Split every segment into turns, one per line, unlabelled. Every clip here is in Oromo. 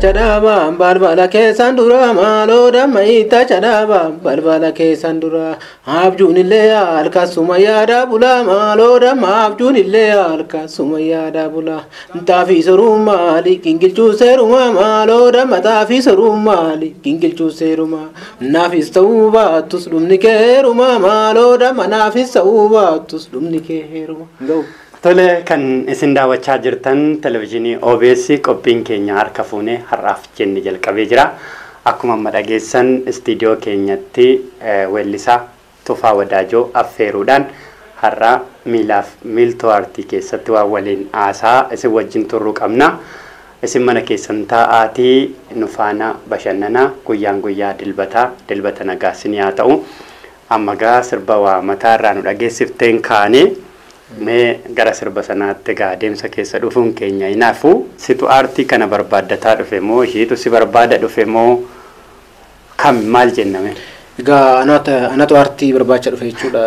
Chadaaba balbala keessan dura maaloo damma itta chadaaba balbala keessan dura abjuun illee halkasuma yaada bula maaloo damma abjuun illee halkasuma yaada bula xaafii soruu maali gingilchuu seeruma maaloo damma xaafii soruu maali gingilchuu seeruma naafis ta'uu baattus dhumni kee heeruma maaloo damma naafis ta'uu baattus dhumni kee heeruma.
Tole, kan isin daawwachaa jirtan televizyiinii OBS, qophiin keenya harka fuunee har'aaf jenne jalqabee jira. Akkuma amma dhageessan istiidiyoo keenyatti weellisaa Tufaa Wadaajoo affeeruudhaan har'a miilaaf miiltoo aartii keessatti waan waliin haasaa isin wajjin turruu qabna. Isin mana keessan taa'aatii nu faana bashannanaa. Guyyaan guyyaa dilbataa, dilbata nagaa isin haa ta'u. Amma gaa sirba waa mataarraa nu dhageessifteen kaanee mee gara sirba sanaatti egaa adeemsa keessa dhufuun keenya hinaafu, situ aartii kana barbaaddataa dhufe moo ishiitu si barbaada dhufe moo kam maal jenname?
Egaa anatu aartii barbaacha dhufe jechuudha.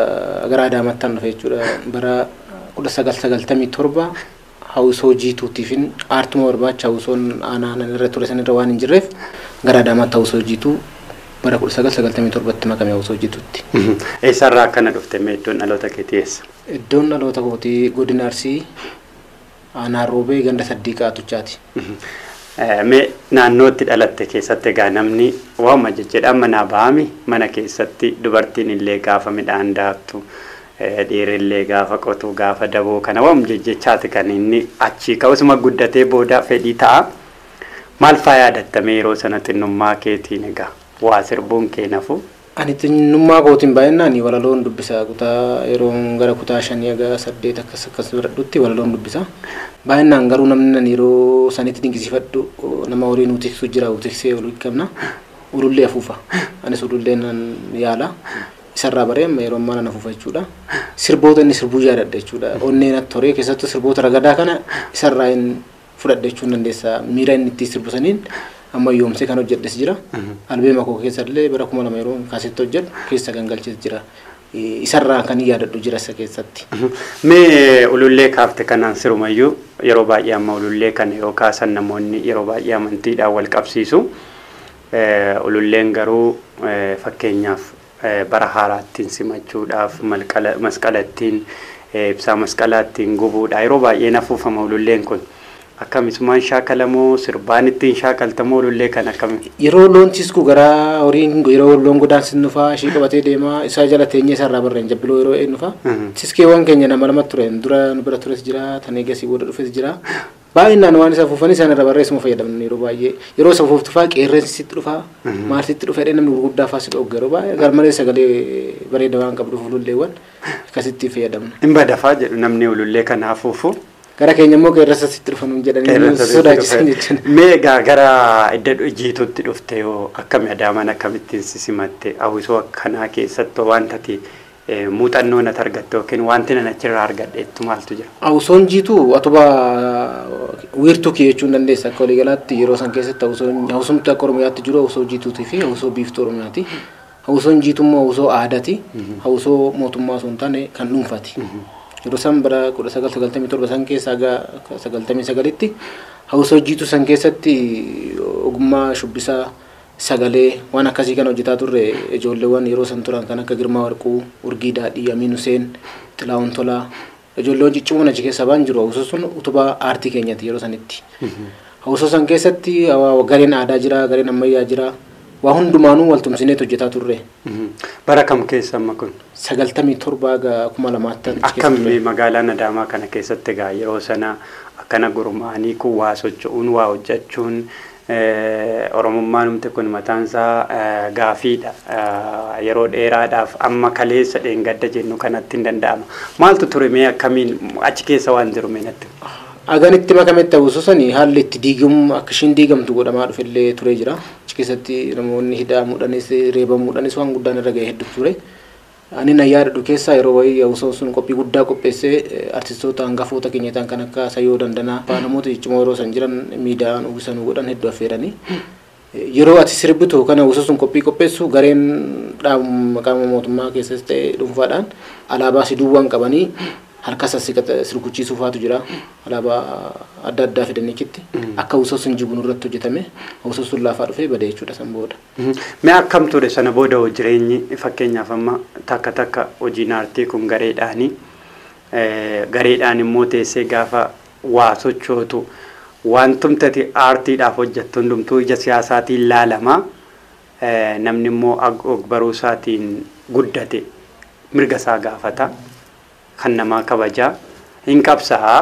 Gara Adaamaattaan dhufe jechuudha. Bara 1997 hawwisoo jiituutiifin aartuma barbaacha, hawwisoon aanaa irra ture sanirra waan hin jirreef, gara Adaamaatti hawwisoo jiituu bara 1997tti makame, hawwisoo jiituutti.
Eessarraa akkana dhufte mee? Iddoon dhaloota keetii eessa?
Iddoon dhaloota kootii godina Arsii, aanaa Roobee, ganda Saddiiqaa Tuchaati.
Mee naannootti dhalatte keessatti egaa namni waanuma jejjedhaan manaa ba'ami, mana keessatti dubartiin illee gaafa midhaan daaktu, dhiirri illee gaafa qotu, gaafa daboo kana waanuma jejjechaati kan inni achii ka'usuma guddatee booda fedhii ta'a. Maal faa yaadattamee yeroo sana xinnummaa keetiin egaa waa sirbuun kee nafu?
Ani xinnummaa kootiin baay'inaan walaloon dubbisa. Kutaa yeroo gara kutaa shanii haga saddeet akkas akkas baradhutti walaloon dubbisa. Baay'inaan garuu namni ani yeroo sanitti dinqisiifadhu nama horii nu tiksu jira, tiksee olii qabna. Ulullee afuufa. Anis ulullee nan yaala. Isarraa baree amma yeroo ammaa nan afuufa jechuudha. Sirboota inni sirbuu jaalladha jechuudha. Onnee natti horee, keessattuu sirboota ragadaa kana isarraa hin fudhadha jechuun dandeessa. Miira inni itti sirbu saniin amma yoomsee kan hojjedhes jira. Albeema koo keessa illee bara 2000 yeroo kaasetti hojjedhu keessa kan galches jira. Isarraa kan yaadadhu jira isa keessatti.
Mee ulullee kaafte kanaan sirumayyuu yeroo baay'ee amma ulullee kana yoo kaasan namoonni yeroo baay'ee amantiidhaan wal qabsiisu. Ululleen garuu fakkeenyaaf bara haaraattiin simachuudhaaf, masqalattiin, ibsaa masqalaattiin gubuudha. Yeroo baay'ee afuufama ululleen kun. Akkamisumaan shaakalamoo, sirbaan ittiin shaakaltamoo, ulullee kan akkami?
Yeroo loon tisku, gara horiin yeroo loon godaansin nufaa ishee qabatee deemaa, isaa jala teenyee isarraa barreen jabbiloo yeroo eenyu nufaa. Tiskeewwan keenya nama lamatti ture, dura nu bira tures jira, tan eegasii booda dhufes jira. Baay'inaan waan isa afuufan isaan irra barreessuma fayyadamna yeroo baay'ee. Yeroo isa afuuftu faa qeerransi sitti dhufaa, maal sitti dhufa jedhee namni gurguddaa faa si dhogga, yeroo baay'ee garmalee sagalee bareeda waan qabduuf ululleewwan akkasitti fayyadamna.
Hin badafaa jedhu namni ulullee kana afuufu.
Gara keenya immoo qeerransa sitti dhufa nuun jedhanii sodaachisan jechuudha.
Mee egaa gara idda jiituutti dhufte yoo akkami, Adaamaan akkamittiin si simatte? Hawwisoo akkanaa keessatti wanta ati muuxannoo natti argatte yookiin wanti nan achirraa argadheettu maaltu jira?
Hawwisoon jiituu utubaa wiirtuu kee jechuun dandeessa akka waliigalaatti. Yeroo san keessatti hawwisoon hawwisumti akka Oromiyaatti jiru hawwisoo jiituutii fi hawwisoo biiftuu Oromiyaati. Hawwisoon jiituu immoo hawwisoo aadaati. Hawwisoo mootummaa osoo hin taane kan dhuunfaati. Yeroo san bara 1997 san keessa haga 99tti hawwisoo jiituu san keessatti ogummaa shubbisaa, sagalee waan akkasii kan hojjetaa turre ijoolleewwan yeroo san turan kan akka Girmaa Warquu, Urgii Daadhii, Amiin Huseen, Xilaawun Tolaa, ijoolleewwan ciccimoon achi keessa ba'an jiru. Hawwisoo sun utubaa aartii keenyati yeroo sanitti. Hawwisoo san keessatti gareen aadaa jira, gareen ammayyaa jira. Waa hundumaanuu wal tumsineet hojjetaa turre.
Bara kam keessa amma kun?
97 haga 2000tti.
Akkami magaalaan Adaamaa kana keessatti egaa yeroo sana akkana gurmaa'anii kun waa socho'uun, waa hojjechuun, Oromummaan humti kun mataan isaa gaafiidha. Yeroo dheeraadhaaf amma kaleessa dheengadda jennu kanatti hin danda'ama. Maaltu ture mee, akkamiin achi keessa waan jiru mee natti?
Aganitti makametti hawwisoo sani haalli itti diigamu, akka ishiin diigamtu godhamaa dhufellee ture jira. Achi keessatti namoonni hidhamuudhaanis reebamuudhaanis waan guddaan irra ga'e hedduu ture. Ani na yaadadhu keessaa yeroo wayii hawwisoon sun qophii guddaa qopheessee artistoota hangafoota keenya ta'an kan akka Sayyoo Dandanaa fa'aa, namoota ciccimoo yeroo san jiran miidiyaan uwwisanuu godhan hedduu affeeranii. Yeroo ati sirbitu kana hawwisoo sun qophii qopheessu, gareen qaama mootummaa keessas ta'e dhuunfaadhaan alaabaa si duwwaan qabanii Harka sirkuchiisuu faatu jira. Alaabaa adda addaa fidanichitti akka hawwisoo sun jigu nurratti hojjetame hawwisoo sun laafaa dhufee badee jechuudha san booda.
Mee akkam ture sana booda jireenyi fakkeenyaaf amma takka takka hojiin aartii kun gareedhaani gareedhaan immoo teessee gaafa waa sochootu wantumtati aartiidhaaf hojjettu hundumtuu ija siyaasaatiin laalama namni immoo ogbaruu isaatiin guddate mirga isaa gaafata kan namaa kabajaa hin qabsaa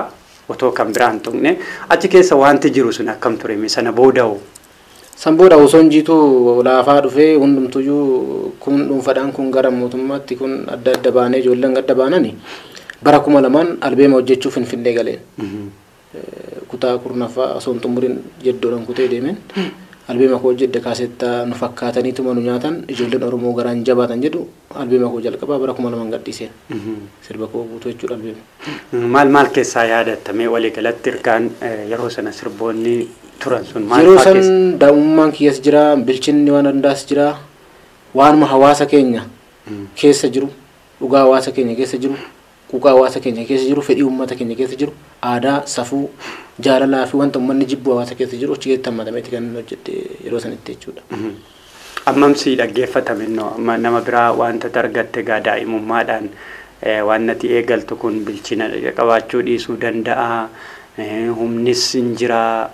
otoo kan biraan tuqne achi keessa wanti jiru sun akkam ture sana booda'u.
San booda osoon jiituu laafaa dhufee hundumtuyyuu kun dhuunfaadhaan kun gara mootummaatti kun adda adda baanee ijoolleen adda baanani bara 2000 albeema hojjechuuf Finfinnee galeen. Kutaa kurnaffaa osoo hin xumuriin jeddoodhaan kutee deemeen albeema koo hojjedhe kaasettaa nu fakkaataniituma nu nyaatan ijoolleen Oromoo garaan jabaatan jedhu albeema koo jalqabaa bara 2000 gadhiiseen. Sirba koo guutuu jechuudha albeema.
Maal maal keessaa yaadattamee waliigalatti ergaan yeroo sana sirboonni turan sun maal
Yeroo san daa'imummaan kiyyas jira, bilchinni waan addaas jira, waanuma hawaasa keenya keessa jiru, dhugaa hawaasa keenya keessa jiru, quuqaa hawaasa keenya keessa jiru, fedhii uummata keenya keessa jiru, aadaa, safuu, jaalalaa fi wanta uummanni jibbu hawaasa keessa jiru achi keessatti hammatameeti kan inni hojjette yeroo sanitti jechuudha.
Ammam si dhaggeeffatame nama biraa wanta argatte gaa daa'imummaadhaan waan nati eegaltu kun bilchina qabaachuu dhiisuu danda'a. Humnis hin jira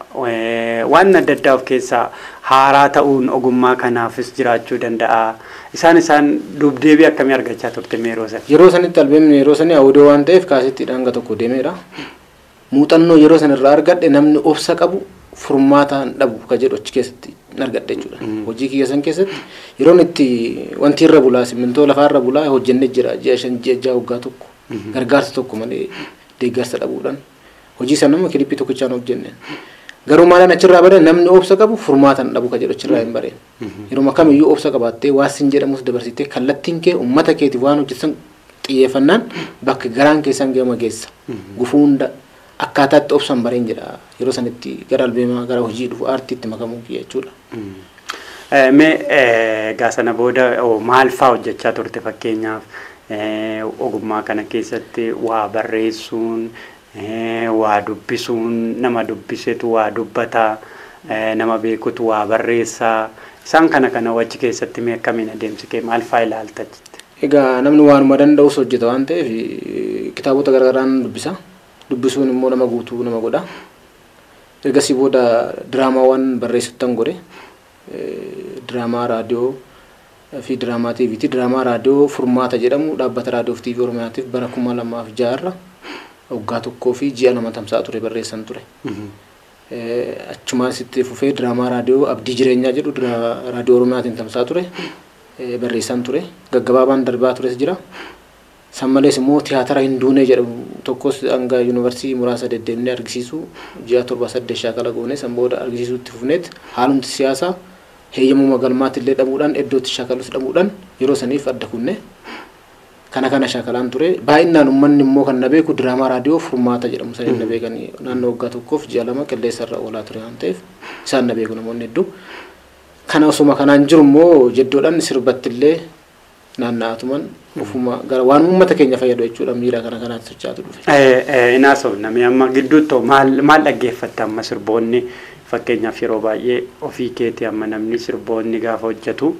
waan adda addaa of keessaa haaraa ta'uun ogummaa kanaafis jiraachuu danda'a. Isaan dubdeebii akkamii argachaa turte yeroo sana?
Yeroo sanitti albeemni yeroo sanii awudoo waan ta'eef kaasetti hanga tokko deemeera. Muuxannoo yeroo sanarraa argadhe namni obsa qabu furmaataan dhabu ka jedhu achi keessatti argadhe jechuudha. Hojii kiyya san keessatti yeroon itti wanti irra bulaa simmintoo lafaarra bulaa hojjennee jira ji'a 5 ji'a 6 waggaa tokko gargaarsa tokko malee deeggarsa dhabuudhaan. Hojii sana nama kilippii tokkichaan hojjenne. Garuu maalaan achirraa bare namni obsa qabu furmaatan dhabu ka jedhu achirraa hin bareen. Yeroo kamiyyuu obsa qabaattee waan sin jedhamus dabarsitee kallattiin kee uummata keetiif waan hojjetan xiyyeeffannaan bakka garaan keessan gama geessa. Gufuu hunda akkaataatti obsan bareen jedha. Yeroo sanitti gara albeemaa gara hojii dhufu aartiitti makamuu jechuudha.
Mee egaa sana booda maal fa'aa hojjechaa turte fakkeenyaaf ogummaa kana keessatti waa barreessuun waa dubbisuun nama dubbisetu waa dubbata nama beekutu waa barreessaa isaan kana kana achi keessatti mee akkamiin adeemsi kee maal fa'aa ilaalta jette?
Egaa namni waanuma danda'us hojjeta waan ta'eef kitaabota garaagaraan dubbisa. Dubbisuun immoo nama guutuu nama godha. Ergasii booda diraamaawwan barreessuttan godhe. Diraamaa raadiyoo fi diraamaa TVti. Diraamaa raadiyoo Furmaata jedhamu dhaabbata raadiyoo fi TV Oromiyaatiif bara 2006 irra waggaa tokkoo fi ji'a 2 tamsa'a ture barreessan ture. Achumaan sitti fufee diraamaa raadiyoo Abdii Jireenyaa jedhu raadiyoo Oromiyaatiin tamsa'a ture barreessan ture. Gaggabaabaan darbaa tures jira. San malees immoo tiyaatara hin duune jedhamu tokkos hanga yuunivarsiitii muraasa deddeemnee argisiisu ji'a 7 8 shaakala goone san booda argisiisuutti fufneet haalumti siyaasaa heeyyamuma galmaatti illee dhabuudhaan iddootti shaakalus dhabuudhaan yeroo saniif adda kunne. Kana kana shaakalaan ture. Baay'inaan uummanni immoo kan na beeku diraamaa raadiyoo Furmaata jedhamu saniin na beekanii naannoo waggaa tokkoof ji'a 2 qilleensarra oolaa ture waan ta'eef isaan na beeku namoonni hedduu. Kana osuma kanaan jiru immoo jeddoodhaan sirbatti illee naanna'atuman ofuma gara waan uummata keenya fayyadu jechuudha miira kana kanaatti socho'aatu dhufe.
Inaasoo namni amma gidduutti maal dhaggeeffatta amma sirboonni fakkeenyaaf yeroo baay'ee ofii keetii amma namni sirboonni gaafa hojjetu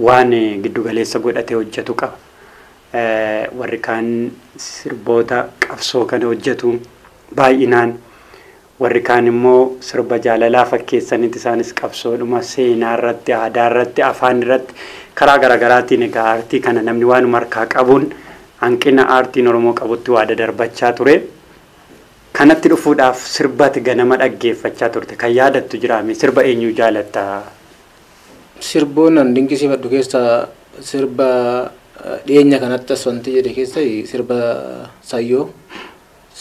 waan giddugaleessa godhatee hojjetu qaba. Warri kaan sirboota qabsoo kana hojjetu baay'inaan warri kaan immoo sirba jaalalaa fakkeessanitti isaanis qabsoodhuma seenaa irratti aadaa irratti afaan irratti karaa garaagaraatiin egaa aartii kana namni waanuma harkaa qabuun hanqina aartiin Oromoo qabutti waa dadarbachaa ture. Kanatti dhufuudhaaf sirbati ganama dhaggeeffachaa turte kan yaadattu jiraame sirba eenyu jaalatta?
Sirboon an dinqisiifadhu keessaa sirba dhiyeenya kanatti as wanti jedhe keessa sirba Sayyoo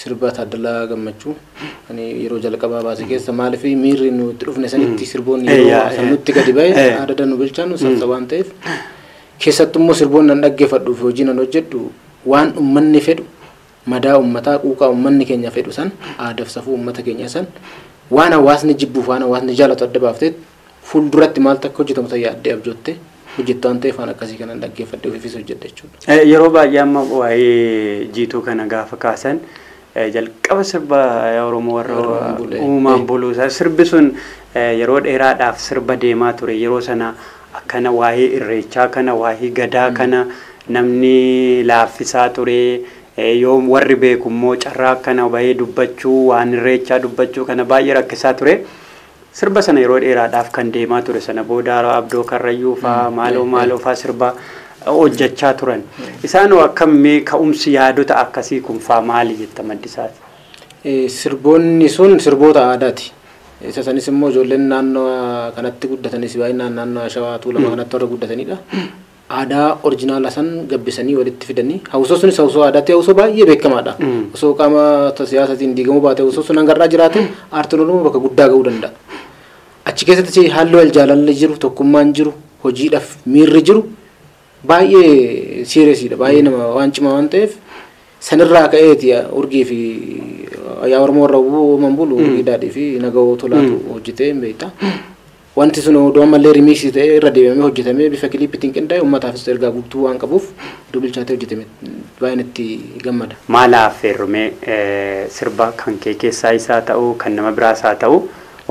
sirba Taaddalaa Gammachuu ani yeroo jalqabaa baase keessa maaliif miirri nuti dhufne sanitti sirboonni yeroo san nutti gadi ba'e aadaa nu bilchaannu sansa waan ta'eef keessattuu immoo sirboonni nan dhaggeeffadhu fi hojii nan hojjedhu waan uummanni fedhu madaa uummataa quuqaa uummanni keenya fedhu san aadaaf safuu uummata keenya san waan hawaasni jibbuuf waan hawaasni jaalatu adda baaftee fuulduratti maaltu akka hojjetamu san yaaddee abjootte hojjettu waan ta'eef waan akkasii kanan dhaggeeffadhe ofiifis hojjedha jechuudha.
Yeroo baay'ee amma waa'ee Jiituu kana gaafa kaasan jalqaba sirba Oromoo warra uumaan buluu sirbi sun yeroo dheeraadhaaf sirba deemaa ture yeroo sana akkana waa'ee irreechaa kana waa'ee gadaa kana namni laaffisaa ture yoo warri beeku immoo carraa akkana bahee dubbachuu waan irreechaa dubbachuu kana baay'ee rakkisaa ture. Sirba sana yeroo dheeraadhaaf kan deemaa ture sana booda Abdoo Karrayyuu faa maaloo maaloo faa sirba hojjechaa turan. Isaan akkamii ka'umsi yaadota akkasii kun faa maali jetta maddisaati?
Sirboonni sun sirboota aadaati. Isa sanis immoo ijoolleen naannoo kanatti guddatanis baay'inaan naannoo Shawaa Tuulamaa kanatti warra guddatanidha. Aadaa orjinaala san gabbisanii walitti fidanii hawwisoo sunis hawwisoo aadaatti hawwisoo baay'ee beekamaadha. Osoo qaama siyaasaatiin diigamuu baate hawwisoo sun hangarraa jiraate aartiin Oromoo bakka guddaa ga'uu danda'a. Achi keessatti haalli wal jaalalli jiru tokkummaan jiru hojiidhaaf miirri jiru baay'ee siiresiidha baay'ee nama waan cimaa waan ta'eef sanirraa ka'eeti urgii fi yaa Oromoo warra uuman bulu urgii daadhii fi nagawoo tolaatu hojjetee hin beekta. Wanti sun odoo ammallee rimiiksii ta'ee irra deebamee hojjetamee bifa kiliippiitiin qindaa'e uummataafis ergaa guutuu waan qabuuf iddoo bilchaatee hojjetame baay'een itti gammada.
Maal affeerrumee sirba kan kee keessaa isaa ta'uu kan nama biraas haa ta'u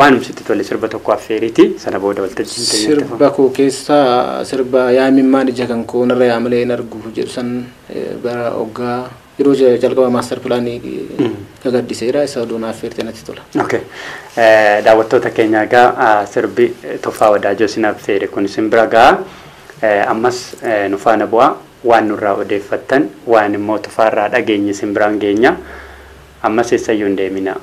waan sitti tole sirba tokko affeeriiti sana booda waltajjiin keenya itti
Sirba koo keessaa sirba yaamimmaan ija kan koo narra yaa malee hin argu jedhu san bara hoggaa yeroo jalqaba maaster pilaanii gagaddiseera isa odoon affeerte natti tola.
Okay. Daawwattoota keenya egaa sirbi Tufaa Wadaajoo isin affeere kun isin bira ga'a. Ammas nu faana bu'aa waan nurraa odeeffattan waan immoo Tufaarraa dhageenye isin biraan geenya. Ammas eessayyuu hin deemina.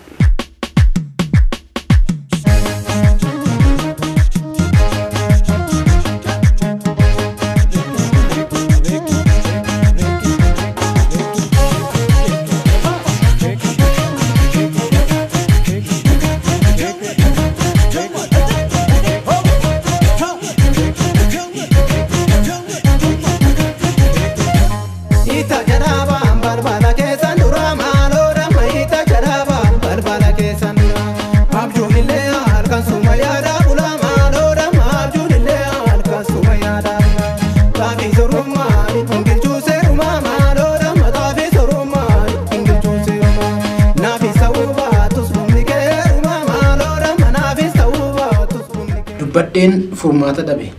Dubbadheen furmaata dhabe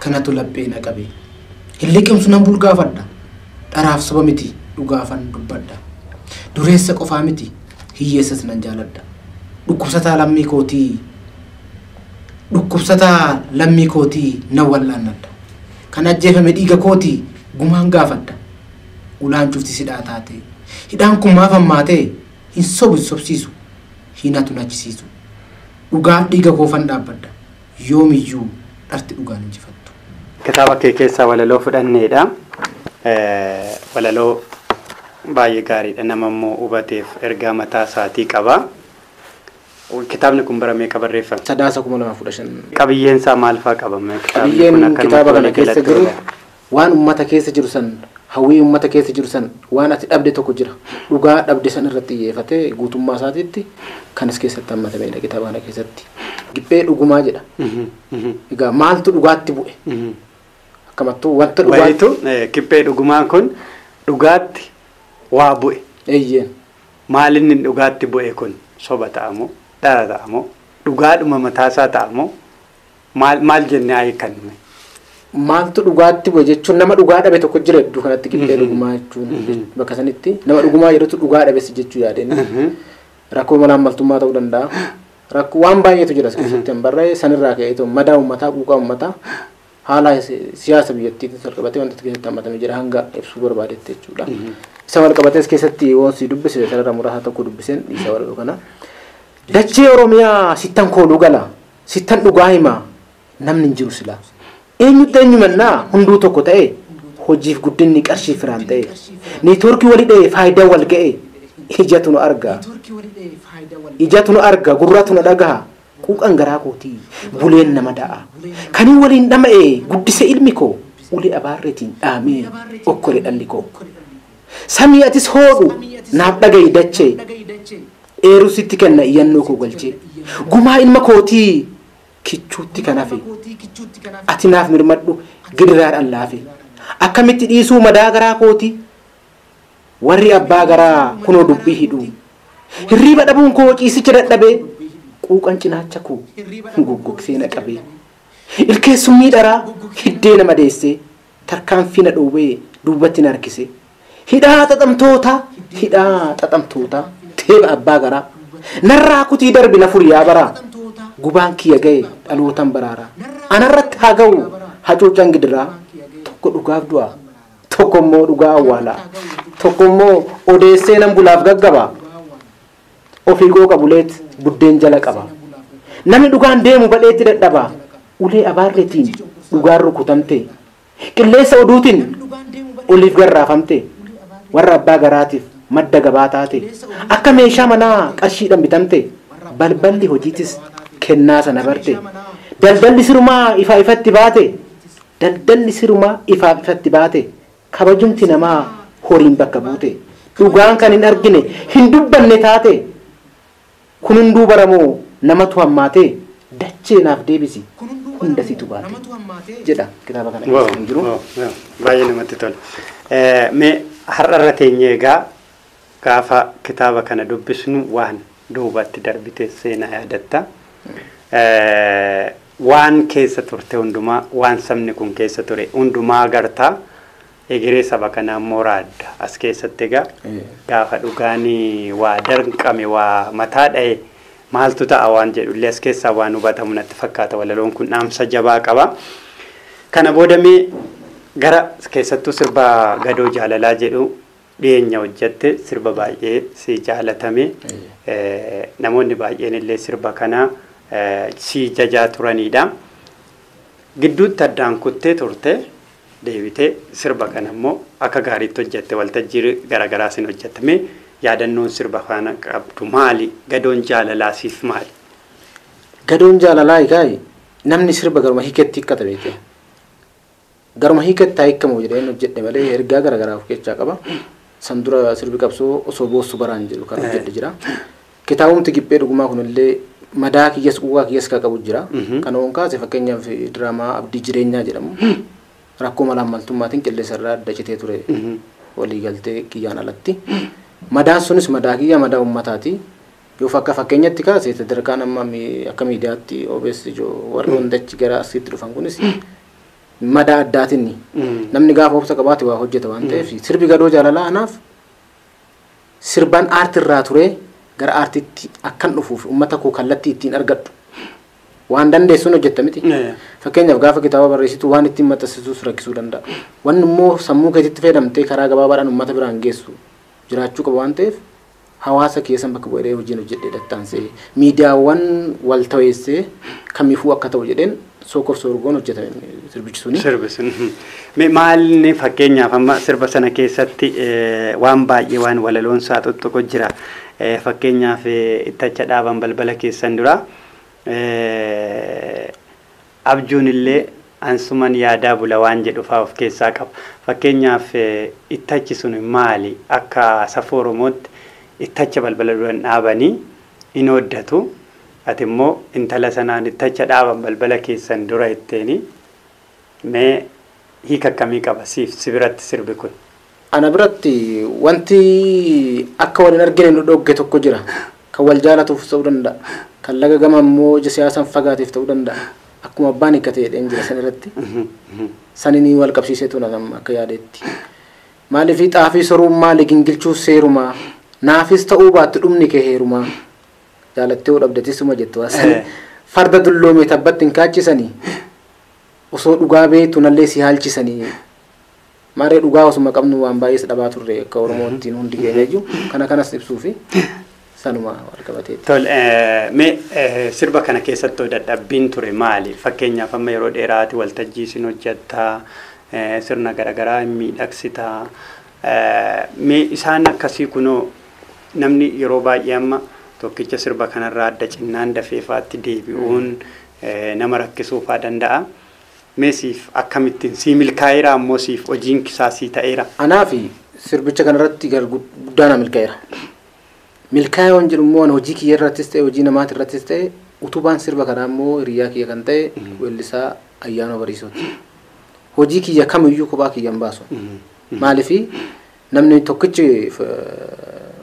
kanatu laphee na qabe hin liqimsu nan bulgaafadha dharaaf soba miti dhugaafan dubbadha dureessa qofaa miti hiyyeessas nan jaaladha dhukkubsataa lammii kootii nan wallaannadha kan ajjeefame dhiiga kootii gumaan gaafadha ulaan cufti sidhaa taate hidhaan kun maaf hammaatee hin sobu hin sobsiisu hinatu nachisiisu dhugaaf dhiiga koofan dhaabbadha. Yoomiyyuu dharti dhugaan injifattu.
Kitaaba kee keessaa walaloo fudhanneedha. Walaloo baay'ee gaariidha. Nama immoo hubateef ergaa mataa isaatii qaba. Kitaabni kun bara meeqa barreeffame?
3 2015.
Qabiyyeen isaa maal fa'aa qaba?
Qabiyyeen kitaaba kana keessa jiru waan uummata keessa jiru san hawwii uummata keessa jiru san waan ati dhabde tokko jira. Dhugaa dhabde san irratti xiyyeeffatee guutummaa isaatiitti kanas keessatti hammatamedha kitaaba kana keessatti. Giphee dhugumaa jedha. Egaa maaltu dhugaatti bu'e? Akkamattuu wanta
dhugaatti. Wayitu kiphee dhugumaan kun dhugaatti waa bu'e.
Eeyyeen.
Maal inni dhugaatti bu'e kun soba ta'amoo dhara ta'amoo dhugaadhuma mataasaa ta'amoo maal jennee hiikannu?
Maaltu dhugaatti bu'e jechuun nama dhugaa dhabe tokko jira iddoo kanatti kiphee dhugumaa jechuun bakka sanitti nama dhugumaa jedhutu dhugaa dhabes jechuu yaadeen. Rakkoo malaammaltummaa ta'uu danda'a. Rakkoo waan baay'eetu jira as keessatti hin barraa'e sanirraa ka'eetu madaa uummataa quuqaa uummataa haala siyaasa biyyattiitiin walqabatee wantoota keessatti hammatamee jira hanga ibsuu barbaadetti jechuudha. Isa walqabatee as keessatti waan si dubbise sarara muraasa tokko dubbiseen isa walaloo kana. Dachee Oromiyaa sittan kooluu gala sittan dhugaa himaa namni hin jiru silaa. Eenyutti eenyumannaa hunduu tokko ta'e hojiif guddinni qarshii firaan ta'e neetwoorkii walii dha'e faayidaa wal ga'e ijatu nu arga. Ijatu nu arga gurratu nu dhagaha quuqan garaa kootii buleen nama da'a. Kaniin waliin dhama'e guddise ilmi koo ulee abaarreetiin dhaamee okkole dhalli koo. Samii atis hoodhu naaf dhaga'i dachee eeruu sitti kenna iyyannoo koo galchee gumaa ilma kootii Kichuutti kan hafe ati naaf mirmadhu gidiraadhaan laafe akkamitti dhiisuu madaa garaa kooti warri abbaa garaa kunoo dubbii hidhu hirriiba dhabuun koo ciisicha dadhabee quuqan cinaacha koo goggogsee na qabee ilkeessummii dharaa hiddee nama deessee tarkaanfii na dhoowwee duubatti na harkise hidhaa xaxamtoota teeba abbaa garaa narraa kutii darbi na furiyaa baraa gubaan kiyya ga'e dhalootan baraaraa anarratti haa ga'u hacuucaan gidiraa tokko dhugaaf du'a tokko immoo dhugaa awwaalaa tokko immoo odeessee nan bulaaf gaggaba ofii qooqa buleet buddeen jala qaba namni dhugaan deemu badheetti dadhaba ulee abaarreetiin dhugaan rukutamte qilleensa oduutiin oliif garraafamte warra abbaa garaatiif madda gabaa taate akka meeshaa manaa qarshiidhaan bitamte balballi hojiitis kennaa sana barte daldalli sirumaa ifaa ifatti baate daldalli sirumaa ifaa ifatti baate kabajumti namaa horiin bakka buute dhugaan kan hin argine hin dubbanne taate kun hunduu baramoo namatu hammaate dachee naaf deebisi hunda situ baate jedha kitaaba kana keessa kan jiru.
Baay'ee namatti tola. Mee har'arra teenyee egaa gaafa kitaaba kana dubbisnu waan duubatti darbite seenaa yaadatta. Waan keessa turte hundumaa waan sabni kun keessa ture hundumaa agartaa egeree saba kanaa immoo raadda as keessatti egaa gaafa dhugaanii waa danqame waa mataa dha'e maaltu ta'a waan jedhullee as keessaa waan hubatamu natti fakkaata walaloon kun dhaamsa jabaa qaba. Kana booda mee gara keessattuu sirba gadoo jaalalaa jedhu dhiyeenya hojjette sirba baay'ee si jaalatame namoonni baay'een illee sirba kana si jajaa turanidha. Gidduutti addaan kuttee turte deebitee sirba kana immoo akka gaariitti hojjette waltajjii garaagaraa sin hojjetame yaadannoon sirba faana qabdu maali? Gadoon jaalalaa siif maali?
Gadoon jaalalaa egaa namni sirba garuma hiiketti hiikkata beekte. Garuma hiiketti haa hiikkamu jedheen hojjedhe malee ergaa garaagaraa of keessaa qaba. San dura sirbi qabsoo osoo boossu baraan jedhu kan hojjedhe jira. Kitaabumti Giphee dhugumaa kunillee madaa kiyyas quuqaa kiyyas kan qabu jira. Kan oon kaase fakkeenyaaf diraamaa Abdii Jireenyaa jedhamu rakkoo malaammaltummaatiin qilleensa irraa adda citee ture waliigaltee kiyyaan alatti. Madaan sunis madaa kiyya madaa uummataati. Yoo akka fakkeenyatti kaase sadarkaan amma akka miidiyaatti OBS warri hundachi gara asitti dhufan kunis madaa addaatiin namni gaafa obsa qabaate waa hojjeta waan ta'eef sirbi gadoo jaalalaa anaaf sirbaan aartirraa ture gara aartitti akkan dhufuuf uummata koo kallattii ittiin argadhu waan dandeessuun hojjetta miti. Fakkeenyaaf gaafa kitaaba barreessitu waan ittiin maxxansiisuus rakkisuu danda'a. Wanni immoo sammuu keetitti fayyadamtee karaa gabaabaadhaan uummata biraan geessu jiraachuu qaba waan ta'eef hawaasa keessan bakka bu'ee hojiin hojjedhee dattaansee miidiyaawwan wal ta'eessee kamiifuu akka ta'u jedheen sookof soorgoon hojjetame sirbichi suni.
Sirbi sun. Mee maalni fakkeenyaaf amma sirba sana keessatti waan baay'ee waan walaloon isaa tuttuqu jira. Fakkeenyaaf ittacha dhaaban balbala keessan dura abjuun illee ansuman yaadaa bula waan jedhu fa'aa of keessaa qaba. Fakkeenyaaf ittachi sun maali? Akka safuu Oromootti ittacha balbala duran dhaabanii in hooddatu. Ati immoo intala sanaan ittacha dhaaban balbala keessan dura itteeni mee hiika akkamii qaba siif si biratti sirbi kun?
Ana biratti wanti akka wal hin argine nu dhogge tokko jira. Kan wal jaalatuuf ta'uu danda'a. Kan laga gama immoo ija siyaasaan fagaateef ta'uu danda'a. Akkuma abbaan hiikkate jedheen jira san irratti. Sanini wal qabsiiseetu na akka yaadetti. Maaliif xaafii soruun maali gingilchuu seerumaa naafis ta'uu baattu dhumni kee heerumaa jaalattee hoo dhabdetis suma jettu waan farda dulloome tabbatti hin kaachisanii osoo dhugaa beektu nallee si haalchisanii maaree dhugaa osuma qabnu waan baay'ees dhabaa turre akka Oromootiin hundi keenya iyyuu kana kanas ibsuu fi sanuma wal qabateetti.
Tole mee sirba kana keessatti dadhabbiin ture maali? Fakkeenyaaf amma yeroo dheeraati waltajjii isin hojjettaa sirna garaagaraa hin miidhagsitaa mee isaan akkasii kunoo namni yeroo baay'ee amma tokkicha sirba kanarraa adda cinnaan dafeefaatti deebi'uun nama rakkisuufaa danda'a. Mee siif akkamittiin sii milkaa'eera ammoo siif hojiin isaa sii ta'eera?
Anaafi sirbicha kanarratti guddaa na milkaa'eera. Milkaa'ee waan jedhu immoo hojii kiyya irrattis ta'e hojii namaati irrattis ta'e Utubaan sirba kanaa immoo hiriyaa kiyya kan ta'e weellisaa Ayyaanoo Bariisooti. Hojii kiyya kamiyyuu kophaa kiyya hin baasu. Maaliif namni tokkichi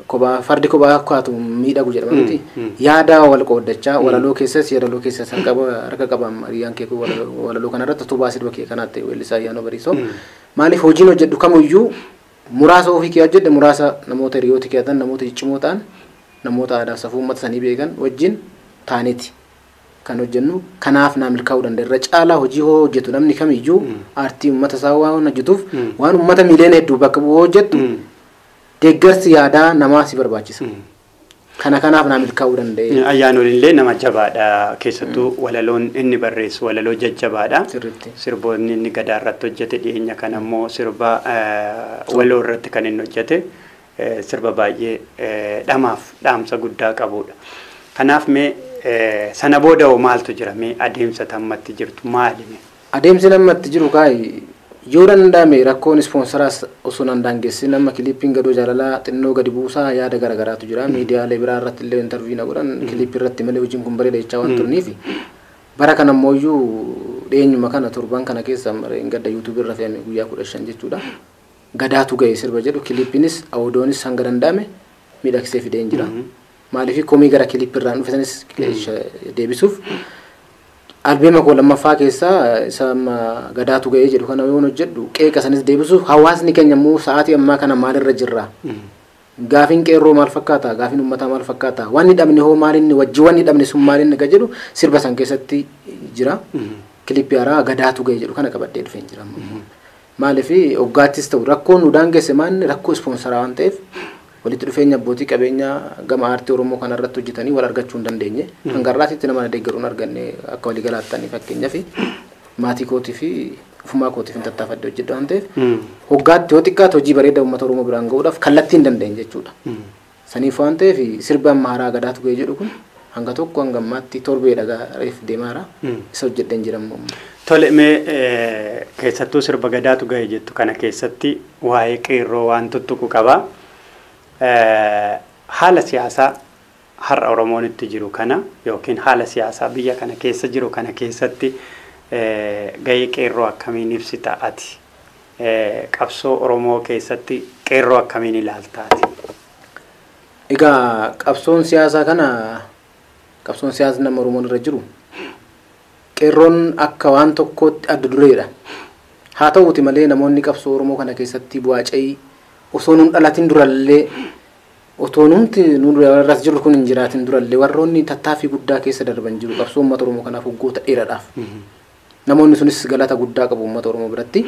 kophaa fardi kophaa kaatu miidhagu jedhama miti. Yaada wal qooddachaa walaloo keessas yaadaloo keessas harka qaban hiriyyaan kee walaloo kanarratti utubaa sirba kiyya kanaatti weellisaa Ayyaanoo Bariisoo. Maaliif hojiin hojjedhu kamiyyuu muraasa ofii kiyya hojjedhe muraasa namoota hiriyoota kiyya ta'an namoota ciccimoo ta'an namoota aadaa safuu uummata sanii beekan wajjin taaneeti kan hojjennu. Kanaaf naa milkaa'uu danda'a. Irra caalaa hojii hoo hojjetu namni kamiyyuu aartii uummata isaa waan hojjetuuf waan uummata miiliyoona hedduu bakka bu'uu hojjettu deeggarsi yaadaa namaa si barbaachisa. Kanaaf naa milkaa'uu danda'e.
Ayyaanoon illee nama jabaadha. Keessattuu walaloon inni barreessu walaloo jajjabaadha. Sirboonni inni gadaa irratti hojjete dhiyeenya kana immoo sirba waloo irratti kan inni hojjete sirba baay'ee dhamaaf dhaamsa guddaa qabudha. Kanaaf mee sana booda hoo maaltu jira? Mee adeemsa ammatti jirtu maali?
Adeemsi ammatti jiru kaayi yoo danda'ame rakkoon ispoonsaraas osoo nan daangessin amma kiliippiin gadoo jaalalaa xinnoo gadi buusaa yaada garaagaraatu jira. Miidiyaalee biraa irratti illee intarviiyuu na godhan kiliippii irratti malee hojiin kun bareeda jechaa waan turaniif bara kana ammoo dhiyeenyuma kana torban kana keessa gadda yuutuubii irra fe'ame guyyaa 15 jechuudha. Gadaatu ga'e sirba jedhu kiliippiinis awudoonis hanga danda'ame miidhagsee fideen jira. Maaliif komii gara kiliippii irraan dhufe sanis deebisuuf albeema koo lammaffaa keessaa isa gadaatu ga'ee jedhu kana yoon hojjedhu qeeqa sanis deebisuuf hawaasni keenya immoo sa'aatii ammaa kana maalirra jirra? Gaafiin qeerroo maal fakkaata? Gaafiin uummataa maal fakkaata? Waan inni dhabne hoo maal inni wajji waan inni dhabne sun maal inni jedhu sirba san keessatti jira. Kiliippii haaraa gadaatu ga'ee jedhu kana qabadhee dhufeen jira. Maaliif hoggaattis ta'u rakkoon nu daangesse maanni rakkoo ispoonsaraa waan ta'eef walitti dhufeenya abbootii qabeenyaa gama aartii Oromoo kanarratti hojjetanii wal argachuu hin dandeenye. Hanga har'aatitti nama na deeggaruun arganne akka waliigalaatti ta'anii fakkeenyaaf maatii kootii fi ofumaa kootiif hin tattaafadde hojjedhu waan ta'eef hoggaatti yoo xiqqaate hojii bareedaa uummata Oromoo biraan gahuudhaaf kallattii hin dandeenye jechuudha. Saniif waan ta'eef sirba amma haaraa gadaatu ga'ee jedhu kun hanga tokko hanga ammaatti torbee dhagareef deemaara isa hojjedheen jira.
Tole mee keessattuu sirba gadaatu ga'ee jettu kana keessatti waa'ee qeerroo waan tuttuqu qaba. Haala siyaasaa har'a Oromoon itti jiru kana yookiin haala siyaasaa biyya kana keessa jiru kana keessatti gahee qeerroo akkamiin ibsita ati? Qabsoo Oromoo keessatti qeerroo akkamiin ilaalta ati?
Egaa qabsoon siyaasaa kana qabsoon siyaasni nama Oromoon irra jiru qeerroon akka waan tokkootti adda dureedha. Haa ta'uuti malee namoonni qabsoo Oromoo kana keessatti bu'aa ce'ii osoo nuun dhalatin durallee otoo nuti nuun irras jirru kun hin jiraatin durallee warroonni tattaaffii guddaa keessa darban jiru qabsoo uummata Oromoo kanaaf waggoota dheeraadhaaf. Namoonni sunis galata guddaa qabu uummata Oromoo biratti.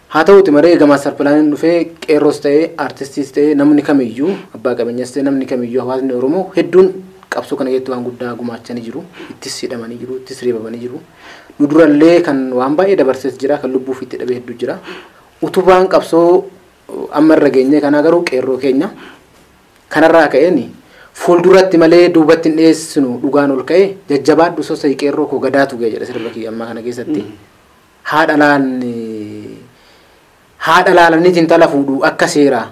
Haa ta'uuti malee egaa maaster pilaaniin dhufee qeerroos ta'ee aartistiis ta'ee namni kamiyyuu abbaa qabeenyas ta'ee namni kamiyyuu hawaasni Oromoo hedduun qabsoo kana keessatti waan guddaa gumaachanii jiru. Ittis hidhamanii jiru, ittis reebamanii jiru. Nu durallee kan waan baay'ee dabarsees jira, kan lubbuu ofiitti dhabee hedduu jira. Utubaan qabsoo amma irra geenye kanaa garuu qeerroo keenya kanarraa ka'een fuulduratti malee duubatti hin dhiyeessinu dhugaan ol ka'e jajjabaadhu sosai qeerroo koo gadaatu ga'e jedha sirba kiyya ammaa kana keessatti. Haadha laalaniitiin intala fuudhu akka seeraa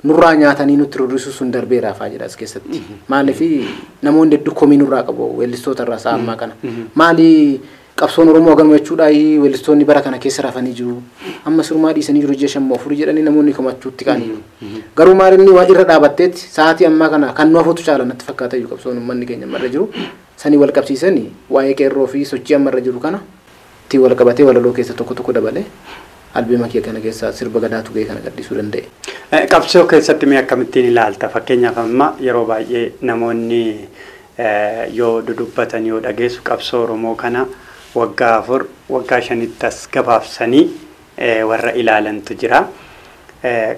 nurraa nyaatanii nutti rurrisu sun darbeeraa fa'aa jedha as keessatti. Maaliif namoonni hedduu komii nurraa qabu weellistoota irraa sa'a ammaa kana. Maali qabsoon Oromoo haganuma jechuudha weellistoonni bara kana keessa rafanii jiru. Amma sirumaa dhiisanii jiru ji'a 5 jedhanii namoonni komachuutti ka'anii jiru. Garuu maal inni waan irra dhaabatteetti sa'aatii ammaa kana kan nu hafuutu caala natti fakkaata iyyuu qabsoon uummanni keenya amma irra jiru. Sanii wal qabsiisanii waa'ee qeerroo fi sochii amma irra jiru kana ittiin wal qabatee walaloo keessa tokko tokko dabalee albeema kiyya kana keessaa sirba gadaatu ga'e kana gaddisuu danda'e.
Qabsoo keessatti mee akkamittiin ilaalta? Fakkeenyaaf amma yeroo baay'ee namoonni yoo dudubbatan yoo dhageessu qabsoo Oromoo kana waggaa 4 waggaa 5 as gabaabsanii warra ilaalantu jira.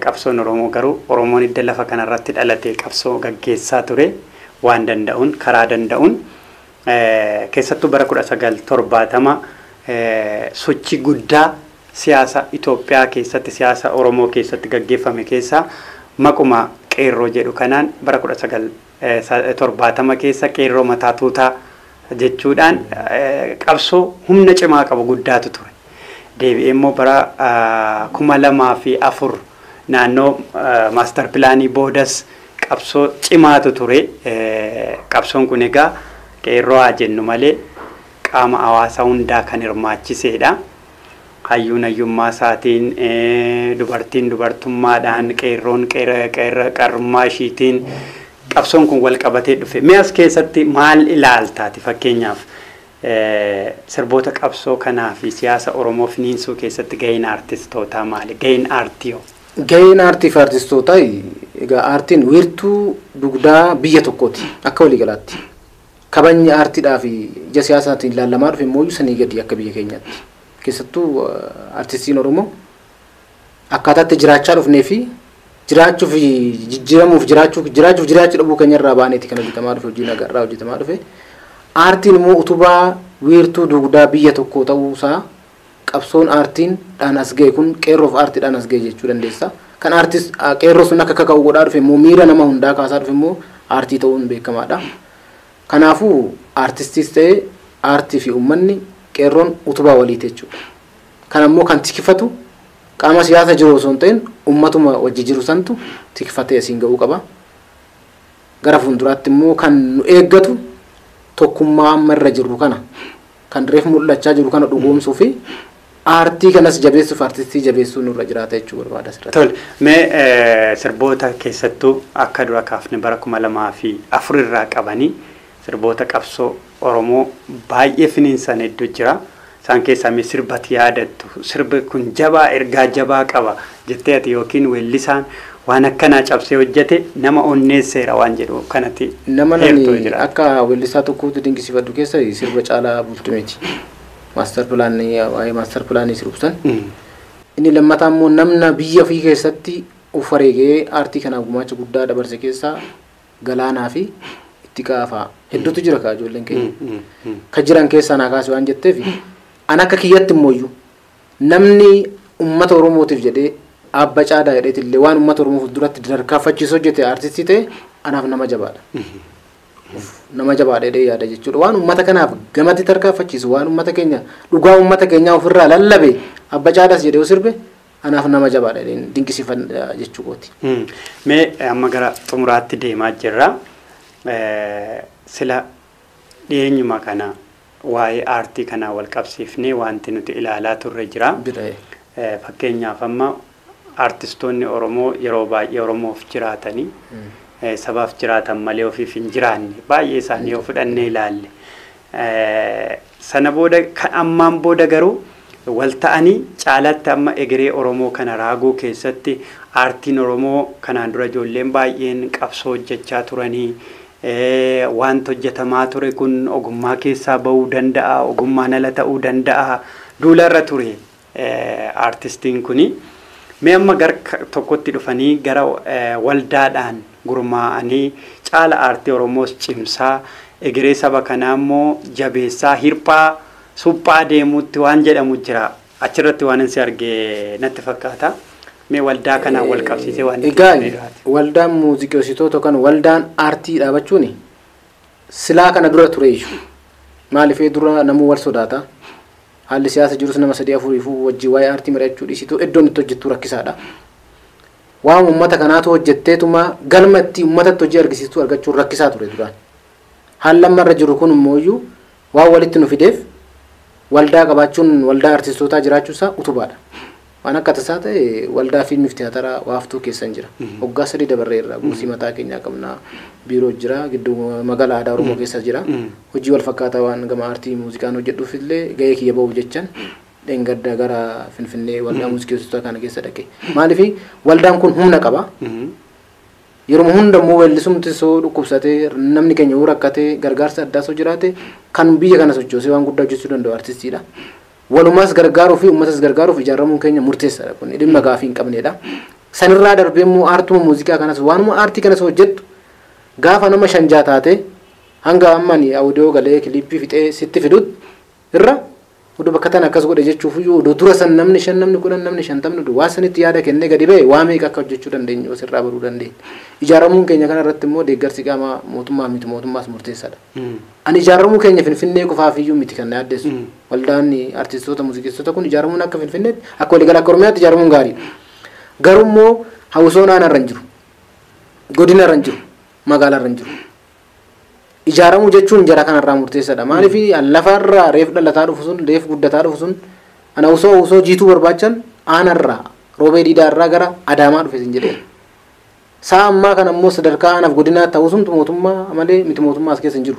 Qabsoon Oromoo garuu Oromoon idda lafa kanarratti dhalatee qabsoo gaggeessaa ture waan danda'uun karaa danda'uun keessattuu bara 1970 sochii guddaa siyaasa Itoophiyaa keessatti siyaasa Oromoo keessatti gaggeeffame keessaa maquma qeerroo jedhu kanaan bara 1970 keessa qeerroo mataa tuutaa jechuudhaan qabsoo humna cimaa qabu guddaatu ture. Deebi'ee immoo bara 2004 naannoo maaster pilaanii boodas qabsoo cimaatu ture. Qabsoon kun egaa Qeerroo haa jennu malee qaama hawaasa hundaa kan hirmaachiseedha. Hayyuun hayyummaa isaatiin, dubartiin dubartummaadhaan, qeerroon qarrummaa ishiitiin qabsoon kun wal qabatee dhufe. Mee as keessatti maal ilaaltaati fakkeenyaaf sirboota qabsoo kanaa fi siyaasa Oromoo finiinsuu keessatti gaheen aartistootaa maali? Gaheen aartii hoo?
Gaheen aartii fi aartistootaa egaa aartiin wiirtuu dugdaa biyya tokkooti akka waliigalaatti. Kabajni aartiidhaa fi ija siyaasaatiin ilaalamaa dhufe immoo sanii gadi akka biyya keenyaatti. Keessattuu aartistiin Oromoo akkaataatti jiraachaa dhufnee fi jiraachuuf jijjiiramuuf jiraachuuf jiraachuu dhabuu keenya irraa baaneeti kan hojjetamaa dhufe hojii nagarraa hojjetamaa dhufe. Aartiin immoo utubaa wiirtuu dugdaa biyya tokkoo ta'uusaa qabsoon aartiin dhaan as ga'e kun qeerroof aartiidhaan as ga'e jechuu dandeessa. Kan aartis qeerroo sun akka kaka'u godhaa dhufe immoo miira nama hundaa kaasaa dhufe immoo aartii ta'uun beekamaadha. Kanaafuu aartistiis ta'e aartii fi uummanni qeerroon utubaa waliiti jechuudha. Kan ammoo kan tikfatu qaama siyaasa jiru osoo hin ta'in uummatuma wajji jiru santu tikfatee asiin ga'uu qaba. Gara fuulduraatti immoo kan nu eeggatu tokkummaa amma irra jirru kana kan reef mul'achaa jiru kana dhugoomsuu fi aartii kanas jabeessuuf aartistii jabeessuu nurra jiraata jechuu barbaada asirratti.
Tole, mee sirboota keessattuu akka dura kaafne bara 2004 irraa qabanii sirboota qabsoo Oromoo baay'ee finiinsan hedduu jira. Isaan keessaa mee sirbati yaadattu sirbi kun jabaa ergaa jabaa qaba jettee ati yookiin weellisaan waan akkanaa cabsee hojjete nama onneesseera waan jedhu kanatti
Nama nani akka weellisaa tokkootti dinqisiifadhu keessa sirba Caalaa Bultumeeti. Maaster pilaanii waa'ee maaster pilaanii sirbsan. Inni lammataa immoo namna biyya ofii keessatti of wareegee aartii kanaaf gumaacha guddaa dabarse keessaa Galaanaa fi Ittiqaa fa'a. Hedduutu jira kaa ijoolleen keenya. Ka jiran keessaa naa kaase waan jetteef an akka kiyyatti immoo namni uummata Oromootiif jedhee abba caadaa jedheetillee illee waan uummata Oromoo fuulduratti darkaaffachiisu hojjete aartistii ta'e anaaf nama jabaadha. Nama jabaadha jedhee yaada jechuudha. Waan uummata kanaaf gamatti tarkaanfachiisu waan uummata keenya dhugaa uummata keenyaa ofirraa lallabe abba caadaas jedhee sirbe anaaf nama jabaadha jedheen dinqisiifadha jechuu kooti.
Mee amma gara xumuraatti deemaa jirra. Sila dhiyeenyuma kana waa'ee aartii kanaa wal qabsiifnee wanti nuti ilaalaa turre jira. Fakkeenyaaf amma aartistoonni Oromoo yeroo baay'ee Oromoof jiraatanii sabaaf jiraatan malee ofiif hin jiraanne baay'ee isaanii yoo fudhannee ilaalle. Sana booda kan ammaan booda garuu wal ta'anii caalatti amma egeree Oromoo kana raaguu keessatti aartiin Oromoo kanaan dura ijoolleen baay'een qabsoo hojjechaa turanii wanta hojjetamaa ture kun ogummaa keessaa bahuu danda'a, ogummaan ala ta'uu danda'a duularra ture aartistiin kuni. Mee amma gara tokkotti dhufanii gara waldaadhaan gurmaa'anii caala aartii Oromoos cimsaa egeree saba kanaa immoo jabeessaa hirphaa suphaa deemuutti waan jedhamu jira. Achirratti waan si arge natti fakkaata. Mee waldaa kanaan wal qabsiisee waan
Egaa waldaan muuziqeessitoota yookaan waldaan aartii dhaabachuun silaa kana dura ture iyyuu. Maaliif dura namuu wal sodaata. Haalli siyaasa jirus nama 3 4 wajjin waa'ee aartii mari'achuu dhiisitu iddoon itti hojjettu rakkisaadha. Waan uummata kanaatu hojjetteetuma galma itti uummatatti hojii argisiistuu argachuun rakkisaa ture duraan. Haalli amma irra jiru kun immoo iyyuu waan walitti nu fideef waldaa qabaachuun waldaa aartistootaa jiraachuusaa utubaadha. Waan akka tasaa ta'e waldaa fiilmii fi tiyaataraa waaftuu keessan jira. Waggaa 3 dabarreerra buusii mataa keenyaa qabna. Biiroo jira gidduu magaalaa aadaa Oromoo keessa jira. Hojii wal fakkaataa waan gama aartii muuziqaan hojjedhuuf illee gahee kiyya ba'uuf jechan dheengadda gara Finfinnee waldaa muuziqeessitoota kana keessa dhaqe. Maaliif waldaan kun humna qaba. Yeroo hunda immoo weellisumti soo dhukkubsatee namni keenya yoo rakkatee gargaarsa addaa soo jiraate kan biyya kana sochoosee waan guddaa hojjechuu danda'u aartistiidha. Walumaas gargaaruu fi uummatas gargaaruuf ijaaramuun keenya murteessaadha kun dhimma gaafii hin qabnedha. Sanirraa darbee immoo aartuma muuziqaa kanas waanuma aartii kanas hojjettu gaafa nama 5 taate hanga amma ani audio galee kilippii fixee sitti fidutti irra oduu bakka tana akkas godhe jechuuf iyyuu oduu dura san namni 5 namni 10 namni 50 oduu waa sanitti yaada kennee gadi ba'e waa meeqa akka hojjechuu dandeenyu asirraa baruu dandeenya. Ijaaramuun keenya kana irratti immoo deeggarsi qaama mootummaa miti mootummaas murteessaadha. Ani ijaaramuu keenya Finfinnee qofaaf iyyuu miti kan na yaaddeessu. Waldaan aartistoota muuziqeessitoota kun ijaaramuun akka Finfinneetti akka waliigala akka Oromiyaatti ijaaramuun gaariidha. Garuu immoo hawwisoon aanaa irra hin jiru. Godina irra hin jiru. Magaalaa irra hin jiru. Ijaaramuu jechuun jara kanarraa murteessaadha. Maaliif lafarraa reef dhalataa dhufu sun reef guddataa dhufu sun ana osoo jiituu barbaachan aanarraa roobee diidaarraa gara Adaamaa dhufe sin jedhee. Sa'a ammaa kana immoo sadarkaa aanaaf godinaa ta'uu sumtu mootummaa malee miti mootummaa as keessa hin jiru.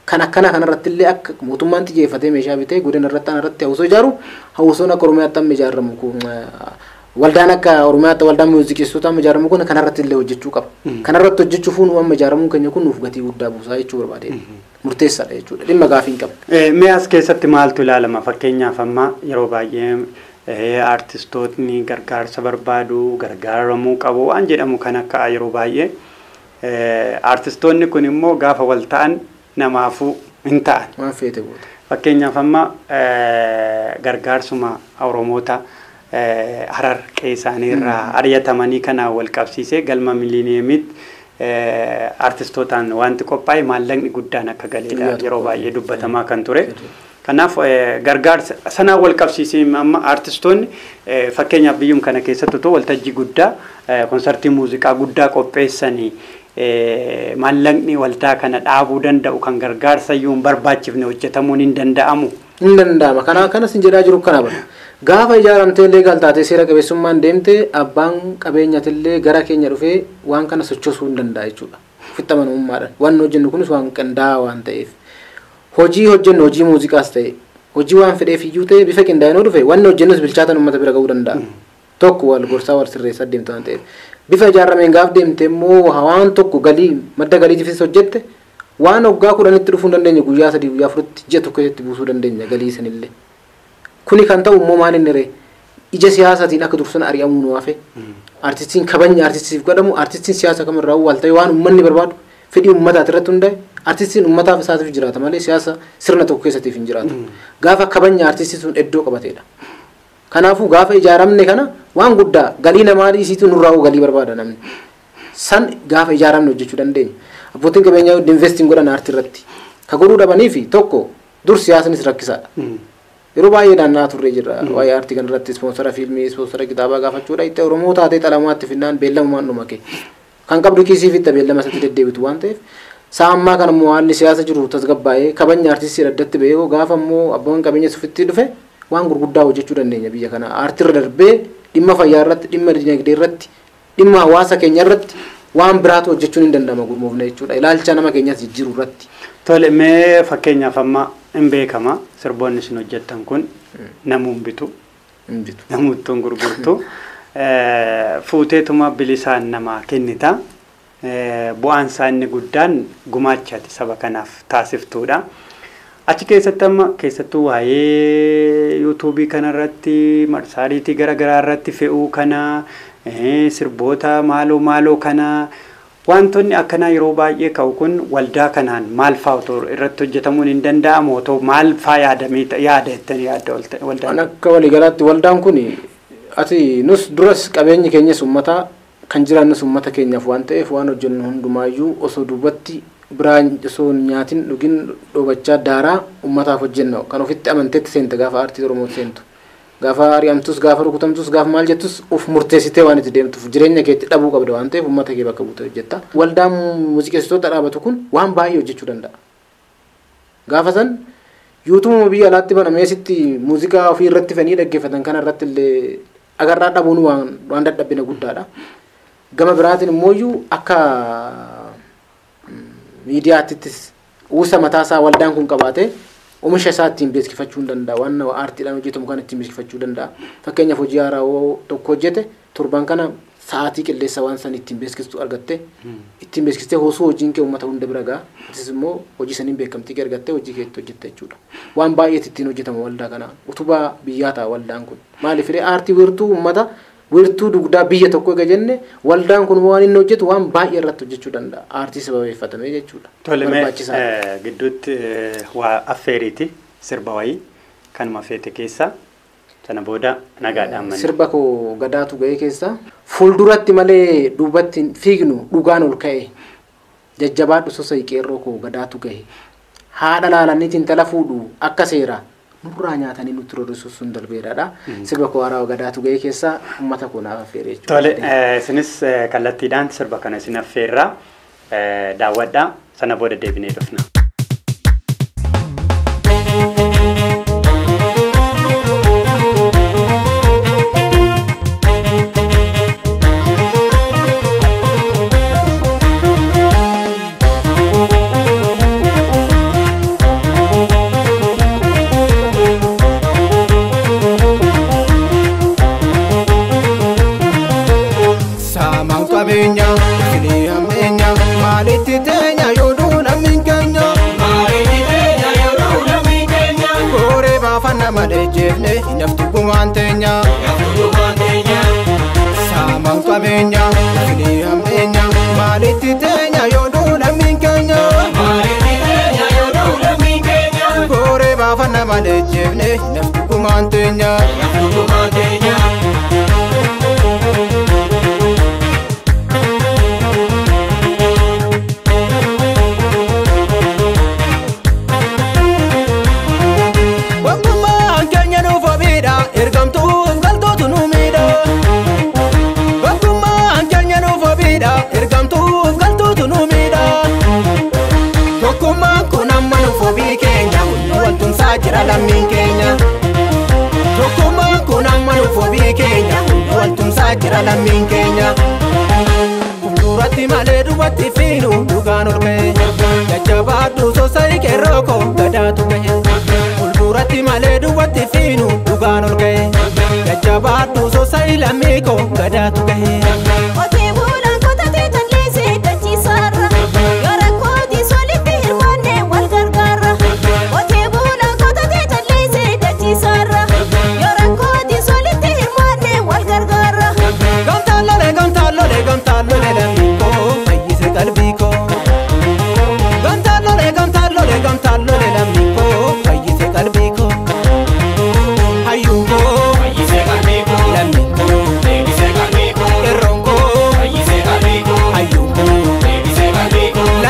Kan akkana kanarratti illee akka mootummaan xiyyeeffatee meeshaa bitee godina irratti aanarratti hawwisoo ijaaru hawwisoon akka Oromiyaatti amma ijaaramu kun waldaan akka Oromiyaatti waldaan muuziqeessitoota amma ijaaramu kun kanarratti illee hojjechuu qaba. Kanarratti hojjechuuf nu amma ijaaramuun keenya kun nuuf gatii guddaa buusaa jechuu barbaade. Murteessaadha jechuudha. Dhimma gaafii hin qabu.
Mee as keessatti maaltu ilaalama? Fakkeenyaaf amma yeroo baay'ee artistootni gargaarsa barbaadu, gargaaramuu qabu waan jedhamu kan akka yeroo baay'ee artistoonni kun immoo gaafa wal ta'an namaafuu hin ta'an.
Waan feete goota.
Fakkeenyaaf amma gargaarsuma Oromoota Harar qe'ee irraa ari'atamanii kanaan wal qabsiisee galma miliiniyeemitti artistootaan wanti qophaa'e maallaqni guddaan akka galeedha yeroo baay'ee dubbatamaa kan ture. Kanaaf gargaarsa sanaan wal qabsiisee amma artistoonni fakkeenyaaf biyyum kana keessatti otoo waltajjii guddaa konsartii muuziqaa guddaa qopheessanii maallaqni waldaa kana dhaabuu danda'u kan gargaarsa iyyuu hin barbaachifne hojjetamuun hin danda'amu.
Hin danda'ama. Kana sin jedhaa jiru kana bara. Gaafa ijaaramtee illee galtaatee seera qabeessummaan deemte abbaan qabeenyatillee gara keenya dhufee waan kana sochoosuu hin danda'a jechuudha. Ofitti amanamummaadhaan. Waan hojjennu kunis waan qindaa'aa waan ta'eef. Hojii hojjennu hojii muuziqaas ta'e hojii waan fedheef iyyuu ta'e bifa qindaa'inoo dhufe waan hojjennus bilchaatan uummata bira ga'uu danda'a. Tokko wal gorsaa wal sirreessaa deemta waan ta'eef. Bifa ijaarameen gaaf deemte immoo waan tokko galii madda galiitiifis hojjette waan waggaa 10tti dhufuu hin dandeenye guyyaa 3 guyyaa 4tti ji'a tokko keessatti buusuu dandeenya galii sanillee. Kuni kan ta'u immoo maal inni ree ija siyaasaatiin akka dursan ari'amuu nu hafe. Artistiin kabajni artistiif godhamu artistiin siyaasa kamirraa wal ta'e waan uummanni barbaadu fedhii uummataati irratti hundaa'e artistiin uummataaf isaatiif jiraata malee siyaasa sirna tokko keessatiif hin jiraatu. Gaafa kabajni artistii sun iddoo qabateedha. Kanaafuu gaafa ijaaramne kana waan guddaa galii namaa dhiisiitu nurraa galii barbaada namni. San gaafa ijaaramne hojjechuu dandeenya. Abbootiin qabeenyaa investiin godhan aartii irratti. Ka godhuu dhabanii fi tokko dur siyaasnis rakkisaadha. Yeroo baay'ee naanna'aa turre jirra. Waa'ee aartii kanarratti ispoonsara fiilmii, ispoonsara kitaabaa gaafachuudha. Itti Oromoo taatee xalamaatti finnaan beellamumaan dhuma kee. Kan qabdu kiisii fitta beellama isatti deddeebitu waan ta'eef sa'a ammaa kana immoo haalli siyaasa jiru tasgabbaa'ee kabajni aartistii addatti ba'ee gaafa immoo abbaan qabeenya sufitti dhufe waan gurguddaa hojjechuu dandeenya biyya kana. Aartiirra darbee dhimma fayyaa irratti, dhimma dinagdee irratti, dhimma hawaasa keenya irratti waan biraatu hojjechuun hin danda'ama gurmoofne jechuudha. Ilaalcha nama keenyas jijjiiruu irratti.
Tole mee fakkeenyaaf amma hin beekama sirboonni isin hojjettan kun namuun bitu. Namuuttuun gurgurtu. Fuuteetuma bilisaan namaa kennita. Bu'aan isaa inni guddaan gumaachaati saba kanaaf taasiftuudha. Achi keessatti amma keessattuu waa'ee yuutuubii kanarratti marsaariitii garaagaraa irratti fe'uu kana sirboota maaloo maaloo kana wantoonni akkanaa yeroo baay'ee ka'u kun waldaa kanaan maal fa'aa otoo irratti hojjetamuun hin danda'amu otoo maal fa'aa yaadamee yaada jettanii yaadda waldaan.
Akka waliigalaatti waldaan kun ati nus duras qabeenyi keenyas uummata kan jiraannus uummata keenyaaf waan ta'eef waan hojjennu hundumaayyuu osoo duubatti biraan osoo nyaatiin dhugin dhoobachaa daaraa uummataaf hojjenna kan ofitti amanteetti seente gaafa aartii Oromoo seentu. Gaafa ari'amtus gaafa rukutamtus gaafa maal jettus of murteessitee waan itti deemtuuf jireenya keetti dhabuu qabda waan ta'eef uummata kee bakka buutee hojjetta. Waldaan muuziqeessitoota dhaabatu kun waan baay'ee hojjechuu danda'a. Gaafa san yuutuubuma biyya alaatti banamee sitti muuziqaa ofii irratti fanii dhaggeeffatan kana irratti illee agarraa dhabuun waan dadhabina guddaadha. Gama biraatiin immoo akka miidiyaattis uwwisa mataasaa waldaan kun qabaate oomisha isaa ittiin beeksifachuu danda'a. Waan aartiidhaan hojjetamu kan ittiin beeksifachuu danda'a. Fakkeenyaaf hojii haaraa tokko hojjete torban kana sa'aatii qilleessa waan san ittiin beeksistu argatte ittiin beeksistee osoo hojiin kee uummata hunda bira ga'a. Atis immoo hojii saniin beekamtii kee argattee hojii kee itti hojjette jechuudha. Waan baay'eetu ittiin hojjetama waldaa kana. Utubaa biyyaa ta'a waldaan kun. Maaliif illee aartii wiirtuu uummata wiirtuu dugdaa biyya tokko eega jenne waldaan kun waan inni hojjetu waan baay'ee irratti hojjechuu danda'a. Aartii sababeeffatamee jechuudha.
Tole mee gidduutti waa affeeriiti sirba wayii kanuma feete keessa sana booda nagaadhaan manni.
Sirba koo gadaatu ga'ee keessa fuulduratti malee duubatti fiignu dhugaan ol ka'e jajjabaadhu soso'i qeerroo koo gadaatu ga'e haadha laalaniitiin tala fuudhu akka seera nurraa nyaatanii nutti rorrisuuf sun darbeedha. Sirba koo haaraa gadaatu ga'ee keessa uummata koo naaf affeere jechuudha.
Tole isinis kallattiidhaan sirba kana isin affeerraa daawwadhaa Sana booda deebinee dhufna.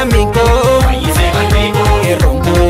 Lammiin koo, qeerroon koo.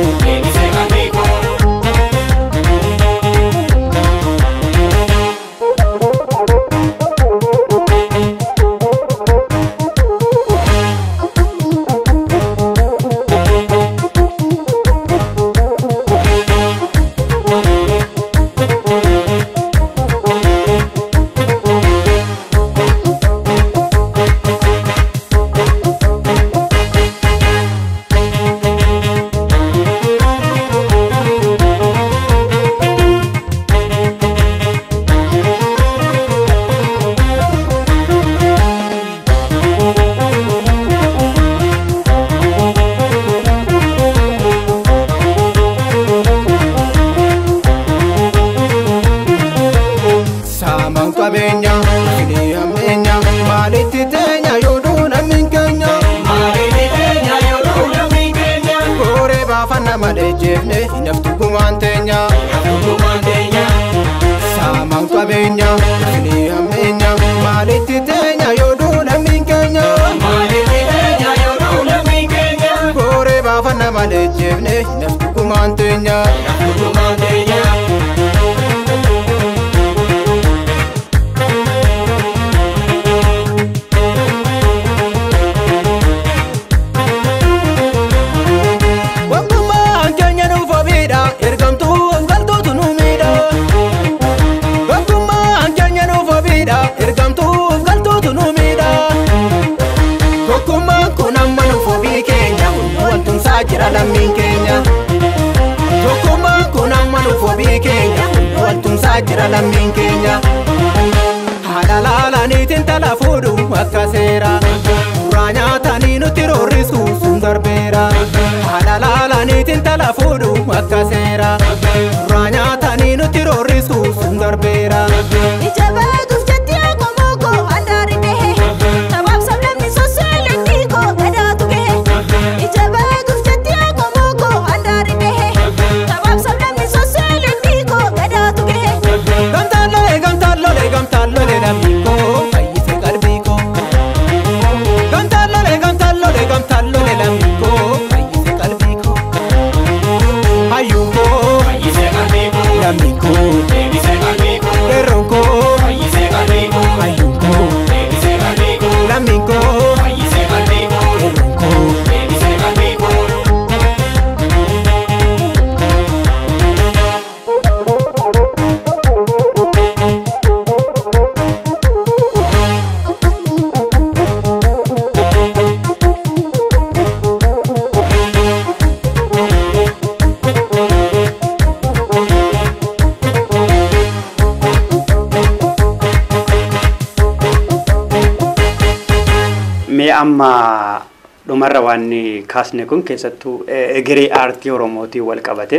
Mee amma dhumarra waan kaasne kun keessattuu egeree aartii Oromootiin wal qabate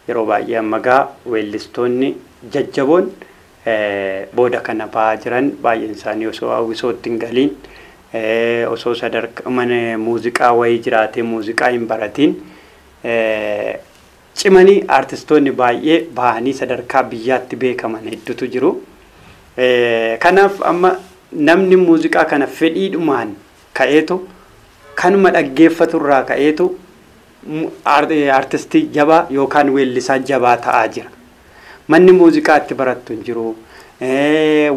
yeroo baay'ee amma gaa weellistoonni jajjaboon booda kana ba'aa jiran baay'een isaanii osoo hawwisootti hin galiin osoo sadarkaa mana muuziqaa wayii jiraatee muuziqaa hin baratiin cimanii aartistoonni baay'ee bahanii sadarkaa biyyaatti beekaman hedduutu jiru. Kanaaf amma namni muuziqaa kana fedhiidhumaan ka'eetu kanuma dhaggeeffatu irraa ka'eetu aartistii jabaa yookaan weellisaa jabaa ta'aa jira. Manni muuziqaa itti barattu hin jiru.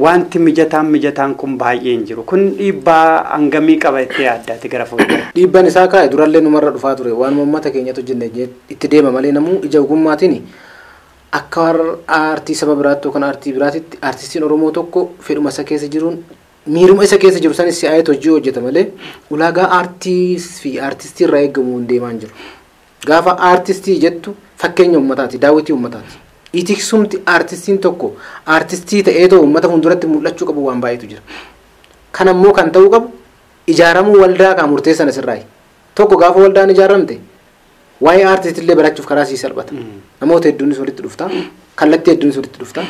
Wanti mijataan kun baay'ee hin jiru. Kun dhiibbaa hangamii qaba itti yaaddaati gara fuuldura.
Dhiibbaan isaa kaa'e durallee numarra dhufaa ture. Waan uummata keenyatu jenne itti deema malee namuu ija ogummaatiin akka aartii saba biraatti yookaan aartii biraatitti aartistiin Oromoo tokko fedhuma isa keessa jiruun miiruma isa keessa jiru sanis si'aayit hojii hojjeta malee ulaagaa aartii fi aartistii irraa eegamu hin deemaa hin jiru. Gaafa aartistii jettu fakkeenya uummataati, daawwitii uummataati. Itiksumti aartistiin tokko aartistii ta'ee ta'u uummata fuulduratti mul'achuu qabu waan baay'eetu jira. Kan ammoo kan ta'uu qabu ijaaramuu waldaa kan murteessan asirraayi. Tokko gaafa waldaan ijaaramte waa'ee aartistiillee barachuuf karaa sii salphata. Namoota hedduunis walitti dhufta, kallattii hedduunis walitti dhufta,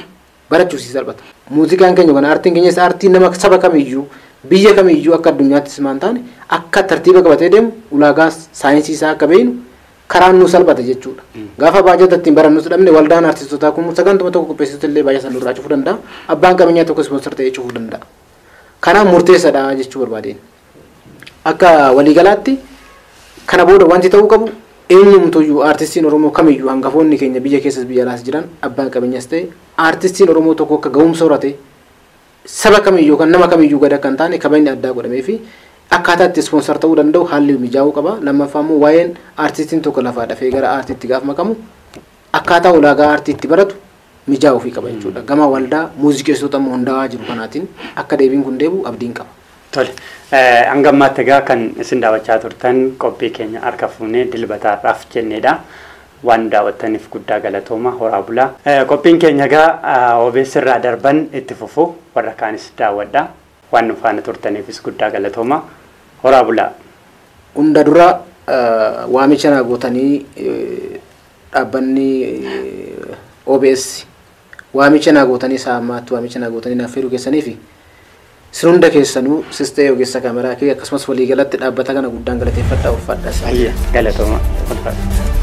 barachuuf sii salphata. Muuziqaan keenya yookaan aartiin keenyas aartii nama saba kamiyyuu biyya kamiyyuu akka addunyaattis maan taane akka tartiiba qabatee deemu ulaagaa saayinsii isaa akka beeknu karaan nu salphata jechuudha. Gaafa baajata ittiin barannus dhabne waldaan aartistootaa kun sagantuma tokko qopheessitu illee baajata sana nurraa cufuu danda'a. Abbaan qabeenyaa tokko ispoonsar ta'ee cufuu danda'a. Kanaaf murteessaadha jechuu barbaadeen. Akka waliigalaatti kana booda wanti ta'uu qabu eenyumtuyyuu aartistiin Oromoo kamiyyuu hangafoonni keenya biyya keessas biyya alaas jiran abbaan qabeenyas ta'e aartistiin Oromoo tokko akka ga'umsa horate saba kamiyyuu kan nama kamiyyuu gad akka hin taane kabajni addaa godhamee fi akkaataa itti ispoonsar ta'uu danda'u haalli mijaa'uu qaba. Lammaffaa immoo waa'een aartistiin tokko lafaa dafee gara aartiitti gaafa makamu akkaataa ulaagaa aartiitti baratu mijaa'uu fi qaba jechuudha. Gama waldaa muuziqeessitoota amma hundaa'aa jiru kanaatiin akka deebiin kun deebi'u abdiin qaba.
Tole. Hanga ammaatti egaa kan isin daawwachaa turtan qophii keenya harka fuunee dilbataadhaaf jenneedha. Waan daawwattaniif guddaa galatooma horaa bulaa. Qophiin keenya egaa OBS irraa darban itti fufu warra kaanis daawwadha. Waan nu faana turtaniifis guddaa galatooma. Horaa bulaa.
Hunda dura waamicha naa gootanii dhaabbanni OBS waamicha naa gootanii sa'a ammaatti waamicha naa gootanii naaf fedhuu keessanii fi isin hunda keessanuu sis ta'ee ogeessa kaameraa kee akkasumas waliigalatti dhaabbata kana guddaan galateeffadha ulfaadha.
Galatooma ulfaadha.